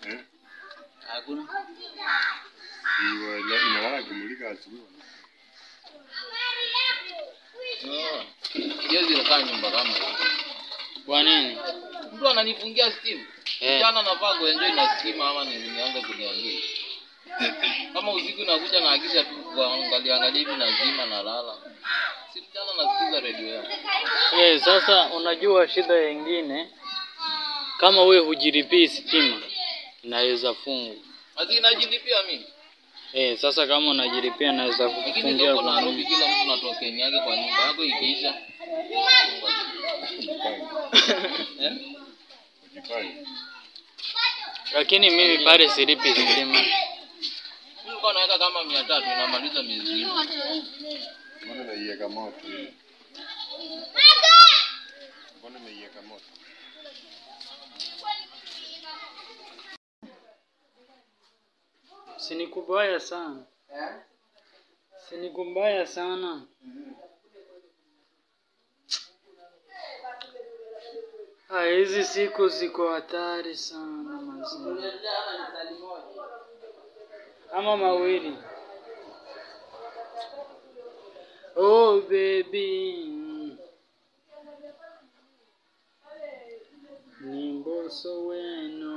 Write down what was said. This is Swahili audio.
Eh? Hakuna. Iwa inalala kimulika asubuhi. No. Siwezi kukaa nyumba kama hiyo. Kwa nini? Mtu ananifungia stima. Eh. Jana nafaa kuenjoy na stima ama nianze kuniambia. Kama usiku nakuja nahakisha tu kuangalia angalia hivi nazima nalala. Si mchana nasikiza redio yangu. Sasa unajua shida nyingine, kama wewe hujilipii stima inaweza fungwa. Asi najilipia mimi. Sasa kama unajilipia naweza Lakini kukufungia huko kwa Nairobi nini? kila mtu na token yake kwa nyumba yako ikiisha. Eh? Ujipange. Lakini mimi pale silipi stima. Mimi nilikuwa naweka kama 300 inamaliza miezi nne. Mbona naiweka moto hii? Mbona naiweka moto? Si ni kubaya sana. Si ni kubaya sana. Hizi siku ziko hatari sana mazee. Ama mawili. Oh baby. Ni mboso weno.